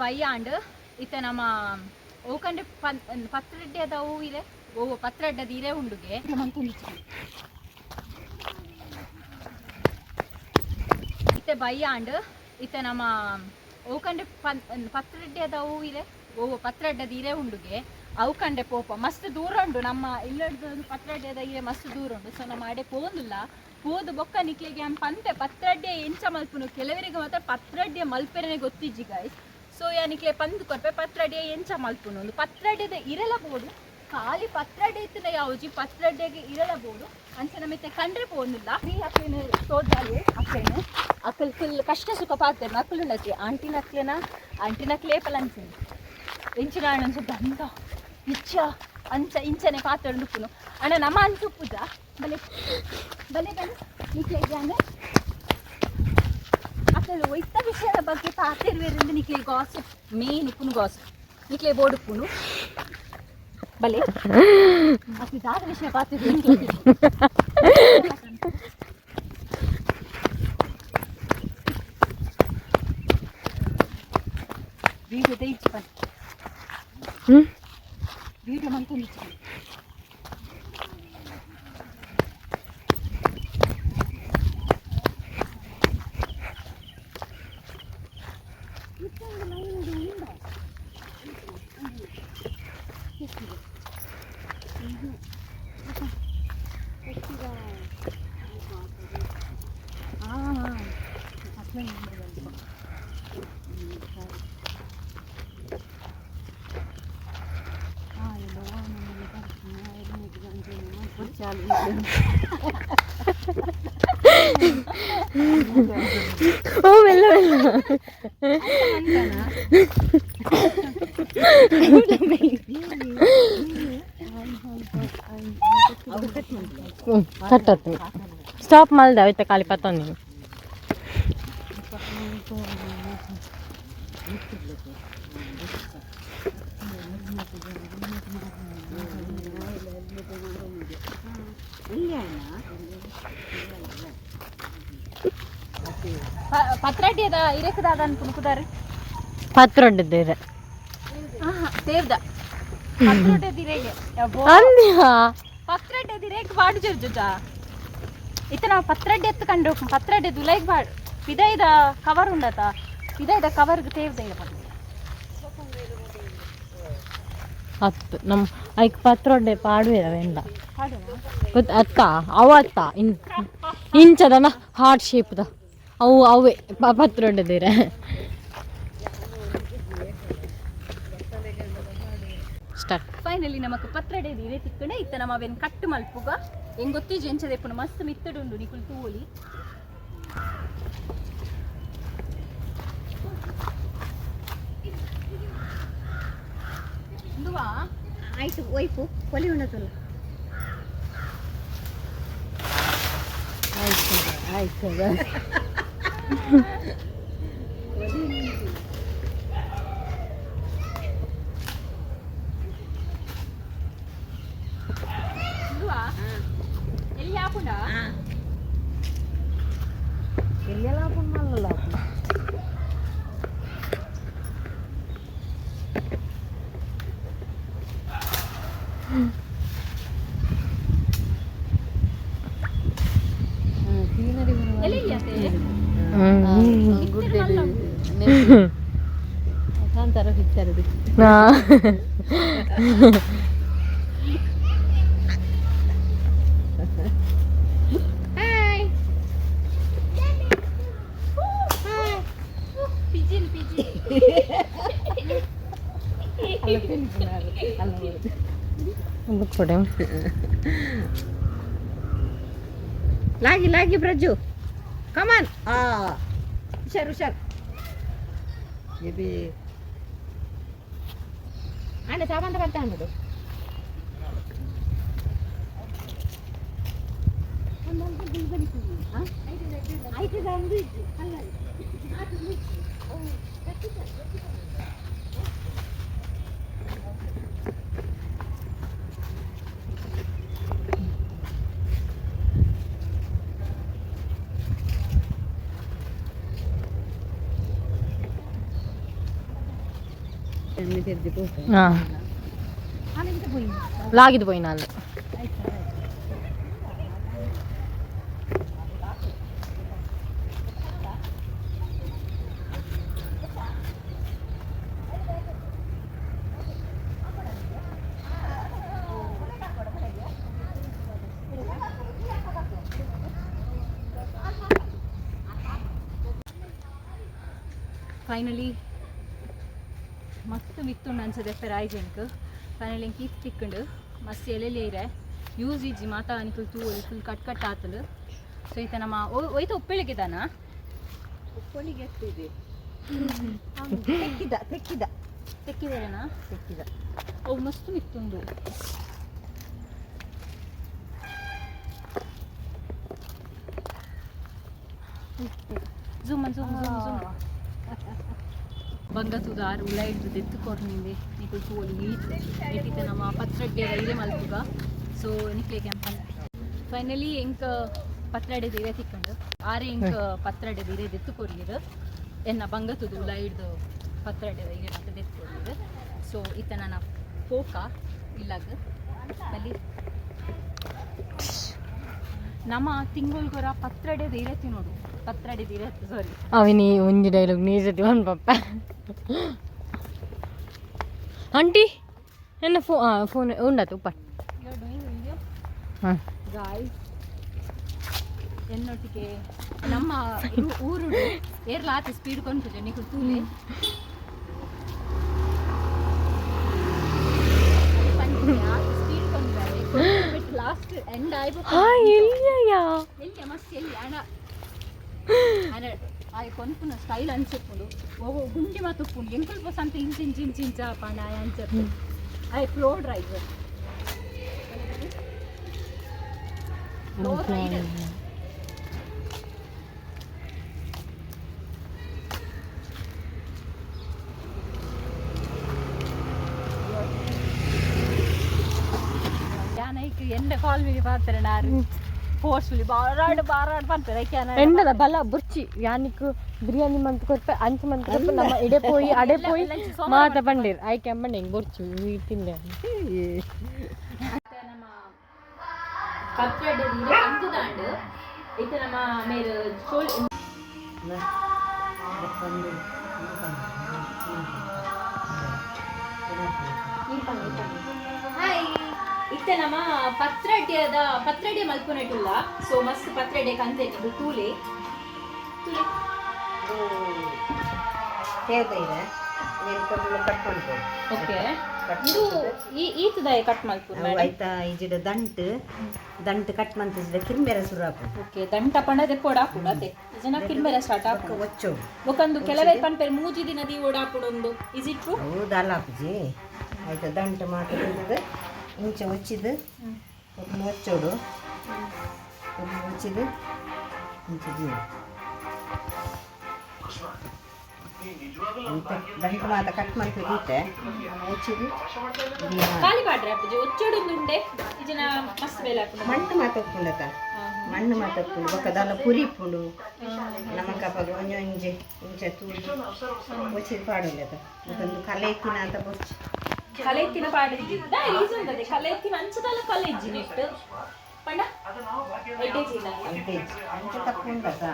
ಬಯ್ಯಾಂಡ್ ಇತ್ತೆ ನಮ್ಮ ಓಕಂಡೆ ಪತ್ರಡ್ಡೆದ ಹೂ ಇರೆ ಓ ಪತ್ರಡ್ಡದ ಇರೆ ಉಂಡುಗೆ. ಇತ್ತೆ ಬಯ್ಯಾಂಡ್ ಇತ್ತೆ ನಮ್ಮ ಓಕಂಡೆ ಪತ್ರಡ್ಡೆದ ಹೂ ಇರೆ ಓ ಪತ್ರಡ್ಡದ ಇರೆ ಉಂಡುಗೆ. ಅವು ಕಂಡೆ ಪೋಪ ಮಸ್ತ್ ದೂರ ಉಂಡು ನಮ್ಮ ಇಲ್ಲಡ್ದು. ಪತ್ರಡ್ಡೆದ ಇರೆ ಮಸ್ತ್ ದೂರ ಉಂಡು. ಸೊ ನಮ್ಮ ಅಡೆ ಪೋಂದುಲ್ಲ. ಪೋದು ಬೊಕ್ಕ ನಿಕ್ಲೆಗೆ ಯಾನ್ ಪನ್ಪೆ ಪತ್ರಡ್ಡೆ ಎಂಚ ಮಲ್ಪುನು. ಕೆಲವರಿಗೆ ಮಾತ್ರ ಪತ್ರಡ್ಡೆ ಮಲ್ಪೆರೆನೆ ಗೊತ್ತಿಜ್ಜಿ ಗೈಸ್. ಸೊ ಯಾ ನಿಕ್ಲೆ ಪಂದ್ ಕೊರ್ಪೆ ಪತ್ರಡ್ಡೆ ಎಂಚ ಮಲ್ಪುನು. ಒಂದು ಪತ್ರಡ್ಡೆದ ಇರೆಲ ಬೋಡು. ಖಾಲಿ ಪತ್ರಡ್ಡೆ ಇತ್ತಿನ ಯಾವುಜಿ, ಪತ್ರಡ್ಡೆಗೆ ಇರೆಲ ಬೋಡು. ಅಂಚ ನಮಿತ್ತೆ ಕಂಡ್ರೆ ಪೋಂದಿಲ್ಲ. ಈ ಅಕ್ಲೆನ ತೋಜಾಲೆ ಅಕ್ಲೆನ ಅಕಲ್ ಫುಲ್ ಕಷ್ಟ ಸುಖ ಪಾತೆರ್ ಅಕುಲುಂಡತಿ ಆಂಟಿನಕ್ಲೆನ ಆಂಟಿನಕ್ಲೇ ಪಲಂಚಿನ ಎಂಚಿನ ಅಂಚ ದಂಡ ಇಚ್ಚ ಅಂಚ ಇಂಚನೆ ಪಾತೆರೊಂದುಪ್ಪುನು. ಅಣ್ಣ ನಮ್ಮ ಅಂಚುಪ್ಪುಜ. ಬಲೆ ಬಲೆ ಬಲೆ. ನಿಕ್ಲೆ ಜಾನ ಅಸಲು ಒಯ್ತ ವಿಷಯದ ಬಗ್ಗೆ ಪಾತೆರುವೆರಿಂದ ನಿಕ್ಲೆ ಗಾಸಿಪ್ ಮೇನ್ ಉಪ್ಪುನು. ಗಾಸಿಪ್ ನಿಕ್ಲೆ ಬೋರ್ಡ್ ಉಪ್ಪುನು. ಬಲೆ ಅಸಲು ದಾದ ವಿಷಯ ಪಾತೆರು. ವಿಡಿಯೋ ತೆಗಿಚಿ ಬನ್ನಿ. ವಿಡಿಯೋ ಮಂತೊಂದು. ಓ ಮೆಲ್ಲ ಮೆಲ್ಲ. ಕಟ್ ಆತು. ಸ್ಟಾಪ್ ಮಲ್ದ ಅವಿತ ಖಾಲಿ ಪತ್ತೊಂದು. ಪತ್ರಡ್ಡಿಯದ ಇರೆಕದಾದ ಅನ್ಪುನು ಕುದಾರು. ಪತ್ರೊಡ್ಡದ್ದು ಇದೆ. ತೇವ್ದ ಪತ್ರೊಡ್ಡೆದ ಇರೆಗೆ. ಅಂದ್ಯಾ? ಪತ್ರಡ್ಡೆದ ಇರೆಗ್ ಬಾಡು ಜುಜ. ಇತ್ತ ನಾವು ಪತ್ರಡ್ಡೆ ಎತ್ತು ಕಂಡು ಪತ್ರಡ್ಡೆ ದುಲೈಗ್ ಬಾಡ್ ಪಿದೈದ ಕವರ್ ಉಂಡತ. ಪಿದೈದ ಕವರ್ಗ್ ತೇವ್ದ ಇರ. ಹತ್ತು ನಮ್ಮ ಐಕ್ ಪತ್ರೊಡ್ಡೆ ಪಾಡುವೆರ ವೇಂಡ ಗೊತ್ತ ಅತ್ತ ಅವ ಅತ್ತ ಇನ್ ಇಂಚದನ ಹಾರ್ಟ್ ಶೇಪ್ದ ಅವು ಅವೇ ಪತ್ರೊಡ್ಡೆದಿರೆ. ಸ್ಟಾರ್ಟ್. ಫೈನಲಿ ನಮಕ್ ಪತ್ರಡೆ ಇರೆ ತಿಕ್ಕಂಡೆ. ಇತ್ತ ನಮ್ಮ ಅವೇನು ಕಟ್ಟು ಮಲ್ಪುಗ. ಹೆಂಗ್ ಗೊತ್ತಿಜಿ ಎಂಚದೆಪ್ಪುನು. ಮಸ್ತ್ ಮಿತ್ತಡುಂಡು, ನಿಕುಲು ತೂವೊಲಿ. ಇಂದುವಾ. ಆಯ್ತು, ಒಯ್ಪು ಕೊಲಿ ಉಂಡತಲ್ಲ. ಆಯ್ತು ಆಯ್ತು. ಇಂದುವಾ ಎಲ್ಲಿ ಆಪುಂಡ? ಎಲ್ಲೆಲ್ಲ ಮಲ್ಲ. ಎಲ್ಲಿ ಅತ್ತೆ? ಕಾಂತಾರ ಪಿಕ್ಚರ್. Hi pigeon pigeon. ಕೊಡೆ. ಲಾಗಿ ಲಾಗಿ ಬ್ರಜ್ಜು, ಕಮಾನ್. ಆ ಹುಷಾರ್ ಹುಷಾರ್. ಎಬಿ ಅಣ್ಣ ಸಾವಂತ ಬರ್ತಾ ಉಂಟು. ಹಾಂ, ಲಾಗಿದ್ದು ಪೋಯಿನ ಅಲ್ಲಿ. ಫೈನಲಿ ಮಸ್ತ್ ಮಿತ್ತುಂಡು ಅನ್ಸದೆ ಫೆರಾಯ್ಜೆಂಕ್. ಫೈನಲಿ ಎಂಕ್ ಈತ್ ತಿಕ್ಕುಂಡು. ಮಸ್ತ್ ಎಲ್ಲೆಲ್ಲಿ ಇರೆ ಯೂಸ್ ಇಜ್ಜಿ ಮಾತಾ ನಿಕುಲು ತೂ ಫುಲ್ ಕಟ್ ಕಟ್ ಆತಲು. ಸೊ ಈತ ನಮ್ಮ ಒಯ್ತ ಉಪ್ಪಳಿಗೆ ದಾನ. ಉಪ್ಪಳಿಗೆ ಎತ್ತಿದೆ. ತೆಕ್ಕಿದ ತೆಕ್ಕಿದ. ತೆಕ್ಕಿದೇನಾ? ತೆಕ್ಕಿದ. ಅವು ಮಸ್ತ್ ಮಿತ್ತುಂಡು. Zoom zoom zoom zoom. ಬಂಗತುದಾರ್ ಉಲೈಡ್ದು ದೆತ್ತು ಕೊರ್ನಿಂದೆ ನಿಕುಲು ತೂವೊಲಿ ಈತ್ ಎಟ್ಟಿತ ನಮ್ಮ ಪತ್ರಡ್ಡೆ ರೈರೆ ಮಲ್ಪುಗ. ಸೊ ನಿಕ್ಲೆ ಕೆಂಪನ್ ಫೈನಲಿ ಎಂಕ್ ಪತ್ರಡ್ಡೆ ಇರೆ ತಿಕ್ಕಂಡು. ಆರೆ ಎಂಕ್ ಪತ್ರಡ್ಡೆ ಇರೆ ದೆತ್ತು ಕೊರಿಯರು. ಎನ್ನ ಬಂಗತುದು ಉಲೈಡ್ದು ಪತ್ರಡ್ಡೆ ಇರೆ ಮತ್ತೆ ದೆತ್ತು ಕೊರಿಯರು. ಸೊ ಇತ್ತ ನನ್ನ ಪೋಕ ಇಲ್ಲಾಗ ಅಲ್ಲಿ ನಮ್ಮ ತಿಂಗಳ್ಗೊರ ಪತ್ರಡ್ಡೆ ಇರೆ ತಿನ್ನೋದು. ಪತ್ರಡ್ಡೆ ಇರೆ, ಸಾರಿ. ಅವಿನಿ ಒಂಜಿ ಡೈಲಾಗ್ ನೀಸತಿ ಒಂದು ಪಪ್ಪ. ಆಂಟಿ, ಎನ್ನ ಫೋ ಫೋನ್ ಉಂಡಾತು ಉಪ್ಪ. You are doing video? ಹಾಂ. ಗಾಯ್ಸ್, ಎನ್ನೊಟ್ಟಿಗೆ ನಮ್ಮ ಊರು ಏರ್ಲ ಆತ ಸ್ಪೀಡ್ ಕೊಂಡ್ಪುಜೆ ನಿಕುಲು ತೂಲೆ. ಸ್ಪೀಡ್ ಕೊಂಡ್ರೆ ಲಾಸ್ಟ್ ಎಂಡ್ ಆಯ್ತು. ಹಾಯ್, ಎಲ್ಲಿಯಾ? ಎಲ್ಲಿ ಮಸ್ತ್ ಎಲ್ಲಿ ಅಣ್ಣ ಅಣ್ಣ ಆಯ್ ಕೊನ್ಪುನ ಸ್ಟೈಲ್ ಅನ್ಸಪ್ಪುಂಡು. ಓ ಗುಂಡಿ ಮಾತುಪ್ಪುಂಡು. ಎಂಕುಲ್ಪ ಸಂತ ಇಂಚ ಇಂಚ ಇಂಚ ಇಂಚ ಪಾಂಡ ಆಯ್ ಅನ್ಸಪ್ಪು. ಆಯ್ ಪ್ರೋ ಡ್ರೈವರ್, ಪ್ರೋ ರೈಡರ್. ಯಾನೈಕ್ ಎಂಡ ಕಾಲ್ ಮಿನಿ ಪಾತ್ರೆ ನಾರು ಫೋರ್ಸ್ಫುಲಿ ಬಾರಾಡ್ ಬಾರಾಡ್ ಪನ್ಪೆರ್ ಐಕ್ ಯಾನ. ಎಂಡದ ಬಲ ಬುರ್ಚಿ ಯಾನಿಕ್ ಬಿರಿಯಾನಿ ಮಂತ್ ಕೊರ್ಪೆ, ಅಂಚ ಮಂತ್ ಕೊರ್ಪೆ. ನಮ್ಮ ಇಡೆ ಪೋಯಿ ಅಡೆ ಪೋಯಿ ಮಾತ ಬಂಡೀರ್ ಐಕೆ ಅಂಬಂಡೆ ಹೆಂಗ್ ಬುರ್ಚಿ ತಿಂದೆ. ನಮ್ಮ ಪತ್ರೊಡೆ ಇರೆ ಕಂತುದಾಂಡ್. ಇತ್ತೆ ನಮ್ಮ ಮೇರ್ ಚೋಲ್. ಹಾಯ್, ಇತ್ತೆ ನಮ್ಮ ಪತ್ರಡ್ಯದ ಪತ್ರಡ್ಡೆ ಮಲ್ಪುನೆಟುಲ್ಲ. ಸೊ ಮಸ್ತ್ ಪತ್ರಡ್ಡೆ ಕಂತೆ ತೂಲೆ ತೂಲೆ. ತೇವದ ನೀನು ಕಟ್ ಮಾಡ್ಕೊ. ಓಕೆ, ಇದು ಈ ಈತದಾಯ ಕಟ್ ಮಲ್ಪು? ಅವು ಆಯ್ತಾ ಇಜಿಡ ದಂಟು ದಂಟು ಕಟ್ ಮಂತಿಸಿದ ಕಿರ್ಮೆರ ಸುರು ಹಾಕು. ಓಕೆ, ದಂಟ ಪಂಡ ದೆಪ್ಪೋಡ ಹಾಕುಡು ಅದೇ ಜನ ಕಿರ್ಮೆರ ಸ್ಟಾರ್ಟ್ ಹಾಕು. ಒಚ್ಚೋಡು. ಬೊಕಂದು ಕೆಲವೇ ಪನ್ಪೆರ್ ಮೂಜಿ ದಿನ the ಓಡಾಪುಡೊಂದು. Is it true? ಹೌದಲ್ಲ ಅಪ್ಪಾಜಿ. ಆಯ್ತಾ ದಂಟು ಮಾತ್ರ ಇಂಚ ಒಚ್ಚಿದ್ದು ಒಚ್ಚೋಡು ಒಚ್ಚಿದ್ದು ಇಂಚ ಜೀವ ದಂಟು ಮಾತ ಕಟ್ ಮಾಡ್ತಿದ್ದೆ ಒಚ್ಚಿದ್ದು. ಖಾಲಿ ಪಾಡ್ರೆ ಅಪ್ಪುಜಿ ಒಚ್ಚೋಡೊಂದು ಉಂಡೆ ಈ ಜನ ಮಸ್ತ್ ಬೇಲೆ ಹಾಕುಂಡು. ಮಣ್ಣು ಮಾತ ಉಪ್ಪುಂಡತ, ಮಣ್ಣು ಮಾತ ಉಪ್ಪುಂಡು. ಬೊಕ್ಕ ದಾಲ ಪುರಿ ಇಪ್ಪುಂಡು. ನಮ್ಮ ಕಪಗ ಒಂಜಿ ಒಂಜಿ ಇಂಚ ತೂದು ಒಚ್ಚಿದ್ ಪಾಡುಂಡತ. ಮತ್ತೊಂದು ಕಲೆ ಇತ್ತಿನ ಅಂತ ಬೊರ್ಚಿ. ಕಲೆ ಎತ್ತಿನ ಪಾಡಿದ್ದಿ ದಾ ರೀಸನ್ ಅದೇ. ಕಲೆ ಎತ್ತಿನ ಅಂಚದಲ್ಲ ಕಲೆ ಇಜ್ಜಿ ನೆಟ್ ಪಂಡ ಎಡ್ಡೆ ಜಿಲ್ಲ. ಅಂತೆ ಅಂಚ ತಪ್ಪು ಉಂಡತ.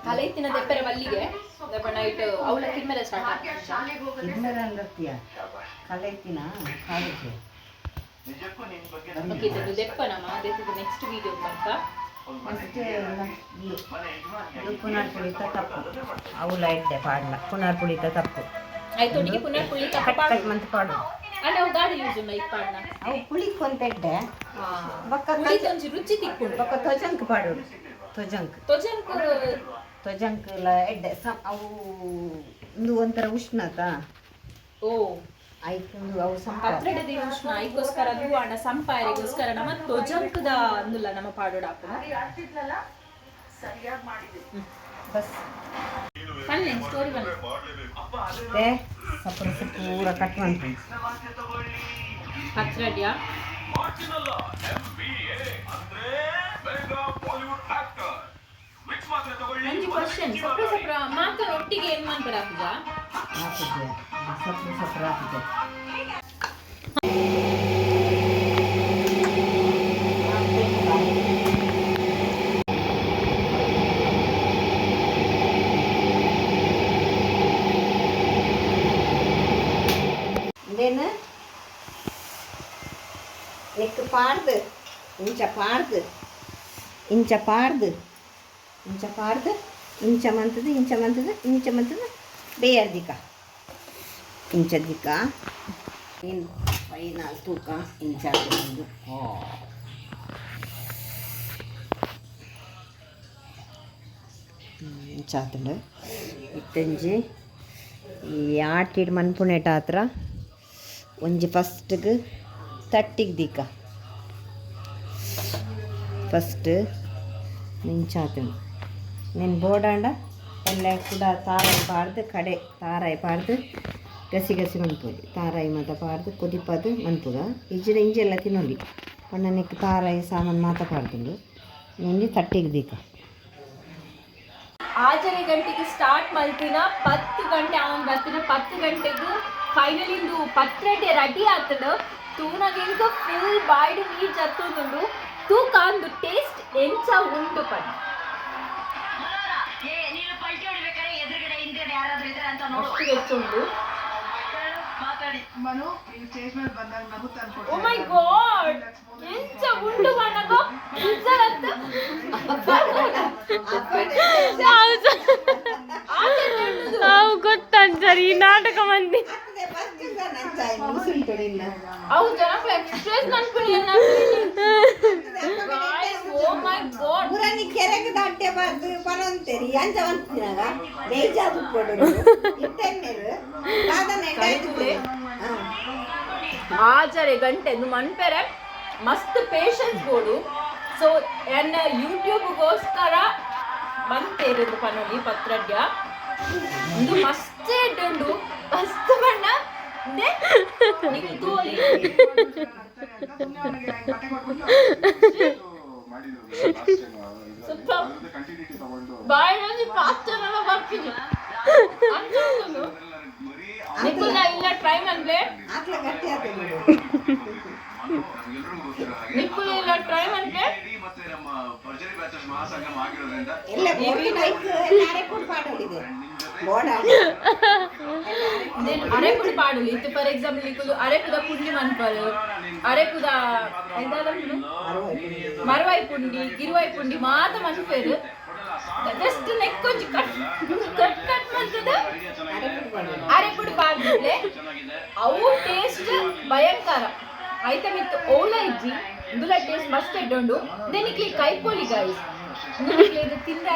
ಕಲೆ ಎತ್ತಿನ ದೆಪ್ಪರೆ ಬಲ್ಲಿಗೆ ದಪ್ಪಣ ಇಟ್ಟು ಅವಳ ಕಿಮ್ಮೆಲೆ ಸ್ಟಾರ್ಟ್. ಕಿರ್ಮೆರ ಅಂದತ್ತೀಯ ಕಲೆ ಇತ್ತಿನ ಕಾಲೇಜು. ಓಕೆ, ಇದು ದೆಪ್ಪ ನಮ್ಮ ಅದೇ ನೆಕ್ಸ್ಟ್ ವಿಡಿಯೋ ಬಂತ. ಫಸ್ಟ್ ಇದು ಪುನರ್ ಪುಳಿತ ತಪ್ಪು. ಅವುಲ ಎಡ್ಡೆ ಪಾಡ್ಲ ಪುನರ್ ಪುಳಿತ ತಪ್ಪು. ಆಯ್ತು, ಒಟ್ಟಿಗೆ ಪುನರ್ ಪುಳಿ ತಪ್ಪ. ಕಟ್ ಕಟ್ ಮಂತ್ ಪಾಡು. ಅಂಡ್ ಅವು ದಾದ ಯೂಸ್ ಉಂಡ ಇಕ್ ಪಾಡ್ನ? ಅವು ಪುಳಿಕ್ ಒಂತ ಎಡ್ಡೆ ಬೊಕ್ಕ. ಪುಳಿತ ಒಂಜಿ ರುಚಿ ತಿಕ್ಕುಂಡು. ಬೊಕ್ಕ ತೊಜಂಕ್ ಪಾಡೋಡು, ತೊಜಂಕ್. ತೊಜಂಕ್? ತೊಜಂಕ್ ಲ ಎಡ್ಡೆ. ಅವು ಒಂದು ಒಂಥರ ಉಷ್ಣತ. ಓ. ಐಕೊಂದು ಅವು ಸಂಪ. ಪತ್ರೊಡೆ ಉಷ್ಣ ಐಗೋಸ್ಕರ ಅದು ಅಣ್ಣ ಸಂಪಾಯರಿಗೋಸ್ಕರ ನಮ್ಮ ತೊಜಂಕದ ಅಂದುಲ್ಲ ನಮ್ಮ ಪಾಡೋಡ ಹಾಕುನ. ಬಸ್. ಪನ್ಲೆ ಸ್ಟೋರಿ ಬನ್ನಿ. ಮತ್ತೆ ಸಪುರ ಪೂರ ಕಟ್ ಮಾಡ್ತೀನಿ. ಪತ್ರಡ್ಯಾ. ಒಂಜಿ ಕ್ವಶನ್, ಸಪ್ರ ಸಪ್ರ ಮಾತ್ರ ಒಟ್ಟಿಗೆ ಏನ್ ಮಾಡ್ಬೇಡ ಪೂಜಾ? ಹಾಕಿದ್ದೆ ಸೊಪ್ಪು ಸೊಪ್ಪು ಹಾಕಿದ್ದೆ. ಇದೇನು ನೆಕ್ ಪಾಡ್ದು ಇಂಚ ಪಾಡ್ದು ಇಂಚ ಪಾಡ್ದು ಇಂಚ ಪಾಡ್ದು ಇಂಚ ಮಂತದು ಇಂಚ ಮಂತದು ಇಂಚ ಮಂತದು ಬೇಯರ್ ದಿಕ್ಕ ಇಂಚ ದಿಕ್ಕ ಇನ್ನು ಫೈನಲ್ ತೂಕ ಇಂಚ ಒಂದು. ಇಂಚ ಆತುಂಡು. ಇತ್ತಂಜಿ ಈ ಆಟಿಡ್ ಮನ್ಪುನೇಟ ಆತ್ರ ಒಂಜಿ ಫಸ್ಟ್ಗೆ ತಟ್ಟಿಗೆ ದಿಕ್ಕ ಫಸ್ಟ್ ಇಂಚಾತುಂಡು. నేను ಬೋಡಾಂಡ ಎಲ್ಲ ಕೂಡ ತಾರಾಯಿ ಪಾಡ್ದು ಕಡೆ ತಾರಾಯಿ ಪಾಡ್ದು ಗಸಿ ಗಸಿ ಮನ್ಪೊಲಿ. ತಾರಾಯಿ ಮಾತ ಪಾಡ್ದು ಕೊದಿಪದು ಮನ್ಪುಗ. ಇಜ್ಜಿಡ ಇಂಜೆಲ್ಲ ತಿನ್ನೊಲಿ. ಪಂಡ ನೆಕ್ ತಾರಾಯಿ ಸಾಮಾನು ಮಾತ ಪಾಡ್ದುಂಡು. ಒಂಜಿ ತಟ್ಟಿಗೆ ದೀಕ. ಆಜನೆ ಗಂಟೆಗೆ ಸ್ಟಾರ್ಟ್ ಮಲ್ತಿನ, 10 ಗಂಟೆ ಅವನ್ ಬರ್ತಿನ. 10 ಗಂಟೆಗೆ ಫೈನಲಿ ಇಂದು ಪತ್ರೊಡೆ ರೆಡಿ ಆತದ. ತೂನಾಗ ಇಂಕ ಫುಲ್ ಬಾಯ್ಡ್ ನೀರ್ ಜತ್ತೊಂದುಂಡು. ತೂಕ ಅಂದು ಟೇಸ್ಟ್ ಎಂಚ ಉಂಡು ಪಂಡ. ಅಷ್ಟು ಹೆಚ್ಚುಂಡು. ಓ ಮೈ ಗಾಡ್, ಎಂಚ ಉಂಡು ಪನ್ನಗ ನಿಜ. ಅವು ಗೊತ್ತಂತ ಸರ್ ಈ ನಾಟಕ ಮಂದಿ. ಅವು ಜನಕ್ಕೆ ಎಕ್ಸ್ಪ್ರೆಸ್ ಮನ್ಪುನಿ. ಓ ಮೈ ಗಾಡ್. ಪುರಾಣಿ ಕೆರೆಗೆ ದಾಟೆ ಬಾರ್ದು ಪನೊಂತೇರಿ ಅಂಚ ಮಂತಿನಾಗ ಬೇಜಾರು ಕೊಡು ಇಟ್ಟೆನ್ನೇರು ದಾದನ. ಆಜರೆ ಗಂಟೆ ಮನ್ಪೆರೆ ಮಸ್ತ್ ಪೇಷನ್ಸ್ ಬೋಡು. ಸೊ ಎನ್ನ ಯೂಟ್ಯೂಬ್ಗೋಸ್ಕರ ಬಂತೇರುಂದು ಪನೊಲಿ. ಪತ್ರಡ್ಯ ಒಂದು ಮಸ್ತ್ ಎಡ್ಡುಂಡು. ಮಸ್ತ್ ಬಣ್ಣ ನೀವು ತೋಲಿ. ಸ್ವಲ್ಪ ಬಾಯಲ್ಲಿ ಪಾಚನೆಲ್ಲ ಬರ್ತಿದೆ. ಅಂಚ ಉಂಟು. ನಿಕುಲ್ನ ಇಲ್ಲ ಟ್ರೈ ಮನ್ಲೆ. ಆಕ್ಲ ಗಟ್ಟಿ ಆತದೆ. ನಿಕುಲ್ ಇಲ್ಲ ಟ್ರೈ ಮನ್ಲೆ. ಎಲ್ಲ ಬೋರ್ಡ್ ಬೈಕ್ ಎಲ್ಲ ಅರೆಪುಡ್ ಪಾಡೋಲಿದೆ ಬೋರ್ಡ್. Then ಅರೆಪುಡು ಪಾಡುಲಿ ಇತ್ತು. ಫಾರ್ ಎಕ್ಸಾಂಪಲ್, ನಿಕುಲು ಅರೆಪುದ ಪುಂಡಿ ಮನ್ಪರು, ಅರೆಪುದ ಎಂತಾದ ಮರವಾಯಿ ಪುಂಡಿ, ಗಿರುವಾಯಿ ಪುಂಡಿ ಮಾತ ಮನ್ಪೇರು. ಜಸ್ಟ್ ನೆಕ್ ಒಂಜಿ ಕಟ್ ಕಟ್ ಕಟ್ ಮಂತದ ಅರೆಪುಡು ಪಾಡ್ಲೆ. ಅವು ಟೇಸ್ಟ್ ಭಯಂಕರ ಐಟಮ್ ಇತ್ತು. ಓಲ ಇಜ್ಜಿ, ಇಂದುಲ ಟೇಸ್ಟ್ ಮಸ್ತ್ ಎಡ್ಡುಂಡು. Then ಇಕ್ಲಿ ಕೈಪೋಲಿ ಗೈಸ್, ಇದು ತಿಂದ.